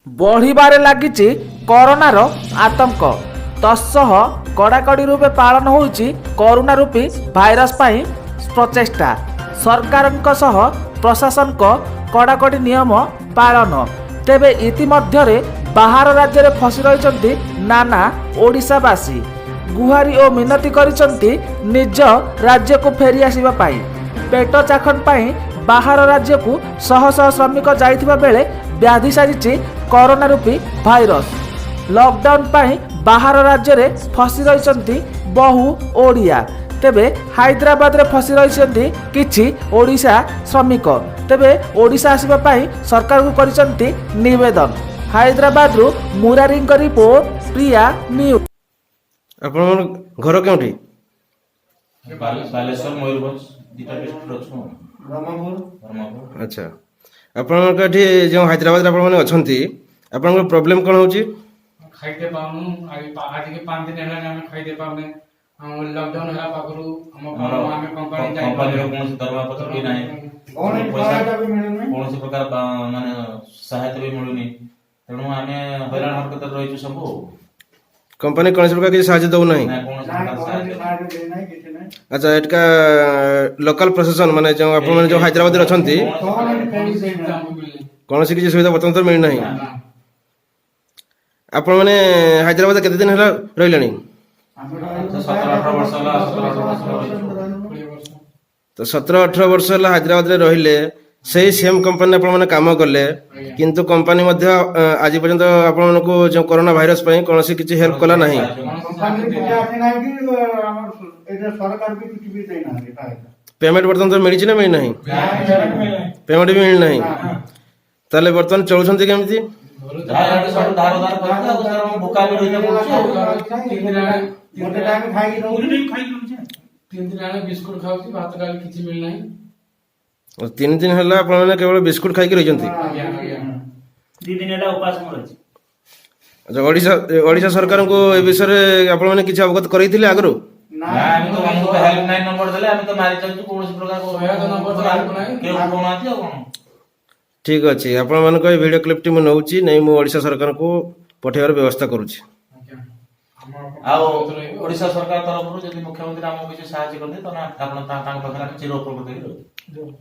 ବଢ଼ିବାରେ ଲାଗିଛି କରୋନାର ଆତଙ୍କ। ତତ୍ସହ କଡ଼ାକଡ଼ି ରୂପେ ପାଳନ ହେଉଛି କରୋନା ରୂପୀ ଭାଇରସ ପାଇଁ ପ୍ରଚେଷ୍ଟା। ସରକାରଙ୍କ ସହ ପ୍ରଶାସନଙ୍କ କଡ଼ାକଡ଼ି ନିୟମ ପାଳନ। ତେବେ ଇତିମଧ୍ୟରେ ବାହାର ରାଜ୍ୟରେ ଫସି ରହିଛନ୍ତି ନାନା ଓଡ଼ିଶାବାସୀ। ଗୁହାରି ଓ ମିନତି କରିଛନ୍ତି ନିଜ ରାଜ୍ୟକୁ ଫେରି ଆସିବା ପାଇଁ। ପେଟ ଚାଖଣ ପାଇଁ ବାହାର ରାଜ୍ୟକୁ ଶହ ଶହ ଶ୍ରମିକ ଯାଇଥିବା ବେଳେ ବ୍ୟାଧି ସାଜିଛି କରୋନା ରୂପୀ ଭାଇରସ। ଲକଡାଉନ ପାଇଁ ବାହାର ରାଜ୍ୟରେ ଫସି ରହିଛନ୍ତି ବହୁ ଓଡ଼ିଆ। ତେବେ ହାଇଦ୍ରାବାଦରେ ଫସି ରହିଛନ୍ତି କିଛି ଓଡ଼ିଶା ଶ୍ରମିକ। ତେବେ ଓଡ଼ିଶା ଆସିବା ପାଇଁ ସରକାରଙ୍କୁ କରିଛନ୍ତି ନିବେଦନ। ହାଇଦ୍ରାବାଦରୁ ମୁରାରୀଙ୍କ ରିପୋର୍ଟ, ପ୍ରିୟା ନ୍ୟୁଜ୍। ଆପଣଙ୍କର ଘର କେଉଁଠି? ବାଲେଶ୍ୱର, ମୟୂରଭଞ୍ଜ 2ଟା ଡିଷ୍ଟ୍ରିକ୍ଟ ଅଛୁ। ବ୍ରହ୍ମପୁର। ବ୍ରହ୍ମପୁର। ଆଚ୍ଛା, ଆପଣଙ୍କ ଏଠି ଯେଉଁ ହାଇଦ୍ରାବାଦରେ ଆପଣମାନେ ଅଛନ୍ତି, ଆପଣଙ୍କର ପ୍ରୋବ୍ଲେମ୍ କ'ଣ ହେଉଛି? ଖାଇତେ ପାଉନୁ। ଆଜିକି 5 ଦିନ ହେଲାଣି ଆମେ ଖାଇତେ ପାଉନେ। ଆମ ଲକଡାଉନ ହେଲା ପାଖରୁ ଆମ ଆମର ଆମେ କମ୍ପାନୀ କମ୍ପାନୀର କୌଣସି ଦରମା ପତ୍ର ବି ନାହିଁ। କୌଣସି ପଇସା ସହାୟତା ବି ମିଳୁନି। କୌଣସି ପ୍ରକାର ମାନେ ସହାୟତା ବି ମିଳୁନି। ତେଣୁ ଆମେ ହଇରାଣ ହରକତରେ ରହିଛୁ ସବୁ। କମ୍ପାନୀ କୌଣସି ପ୍ରକାର କିଛି ସାହାଯ୍ୟ ଦେଉନାହିଁ? ନାଇଁ, କୌଣସି ନାଇଁ, ପ୍ରକାର କୌଣସି ସାହାଯ୍ୟ ସାହାଯ୍ୟ ଦେଇନାହିଁ, କିଛି ନାହିଁ। ଆଚ୍ଛା, ଏଠିକା ଲୋକାଲ ପ୍ରଶାସନ, ମାନେ ଯେଉଁ ଆପଣମାନେ ଯେଉଁ ହାଇଦ୍ରାବାଦରେ ଅଛନ୍ତି, କୌଣସି କୌଣସି ଦେଇନାହିଁ। ସୁବିଧା ଆମକୁ ମିଳୁନି। କୌଣସି କିଛି ସୁବିଧା ବର୍ତ୍ତମାନ ତ ମିଳିନାହିଁ? ନା। ଆପଣମାନେ ହାଇଦ୍ରାବାଦ କେତେ ଦିନ ହେଲା ରହିଲେଣି? ଆମେ ରହିଲୁ 17-18 ବର୍ଷ ହେଲା, 17-18 ବର୍ଷ ହେଲା ରହିଛୁ। 20 ବର୍ଷ। ତ 17-18 ବର୍ଷ ହେଲା ହାଇଦ୍ରାବାଦରେ ରହିଲେ, ସେଇ ସେମ୍ କମ୍ପାନୀରେ ଆପଣମାନେ କାମ କଲେ, କିନ୍ତୁ କମ୍ପାନୀ ମଧ୍ୟ ଆଜି ପର୍ଯ୍ୟନ୍ତ ଆପଣମାନଙ୍କୁ ଯେଉଁ କରୋନା ଭାଇରସ ପାଇଁ କୌଣସି କିଛି ହେଲ୍ପ କଲା ନାହିଁ? କୌଣସି କମ୍ପାନୀ ସାହାଯ୍ୟ କିଛି ଦେଇନାହିଁ। ଆସିନାହିଁ କି ଆମର ଏଇଟା ସରକାର ବି କିଛି ବି ଦେଇନାହାନ୍ତି ସହାୟତା। ପେମେଣ୍ଟ ବର୍ତ୍ତମାନ ତ ମିଳିଛି ନା ମିଳିନାହିଁ? ପେମେଣ୍ଟ ବି ମିଳିନାହିଁ। ତାହେଲେ ବର୍ତ୍ତମାନ ଚଳୁଛନ୍ତି କେମିତି? ଘରୁ ଯାହା ଇଆଡୁ ସିଆଡୁ ଧାର ଉଧାର କରିକି ଆଉ ସାର୍ ଭୋକା ବି ରହିତେ ପଡୁଛି ଆଉ। 3 ଦିନ ହେଲାଣି। ଗୋଟେ ଟାଇମ ଖାଇକି ରହୁଛୁ। 3 ଦିନ ହେଲାଣି ବିସ୍କୁଟ ଖାଉଛି, ଭାତ ଡାଲି କିଛି ମିଳିନାହିଁ। 3 ଦିନ ହେଲା ଆପଣମାନେ କେବଳ ବିସ୍କୁଟ ଖାଇକି ରହିଛନ୍ତି? ଆଜ୍ଞା। 2 ଦିନ ହେଲା ଉପାସ ମୁଁ ରହିଛି। ଆଚ୍ଛା, ଓଡ଼ିଶା ସରକାରଙ୍କୁ ଏ ବିଷୟରେ ଆପଣମାନେ କିଛି ଅବଗତ କରାଇଥିଲେ ଆଗରୁ? ନା, ଆମେ ତ ଆମକୁ ତ ହେଲ୍ପ ଲାଇନ ନମ୍ବର ଦେଲେ, ଆମେ ତ ମାରି ଚାଲିଛୁ। କୌଣସି ପ୍ରକାର ସହାୟତା ନମ୍ବର ତ ଆମକୁ ନାହିଁ। କେହି ଉଠଉନାହାନ୍ତି ଆଉ କଣ। ଠିକ ଅଛି, ଆପଣମାନଙ୍କ ଏଇ ଭିଡ଼ିଓ କ୍ଲିପଟି ମୁଁ ନେଉଛି, ନେଇ ମୁଁ ଓଡ଼ିଶା ସରକାରଙ୍କୁ ପଠାଇବାର ବ୍ୟବସ୍ଥା କରୁଛି। ଆଜ୍ଞା, ଆମ ଆଉ ରହିବ। ଓଡିଶା ସରକାର ତରଫରୁ ଯଦି ମୁଖ୍ୟମନ୍ତ୍ରୀ ଆମକୁ କିଛି ସାହାଯ୍ୟ କରନ୍ତି, ତାହେଲେ ଆପଣ ତାଙ୍କ ପାଖରେ ଆମେ ଚିର ଉପକୃତ ହେଇ ରହିବୁ।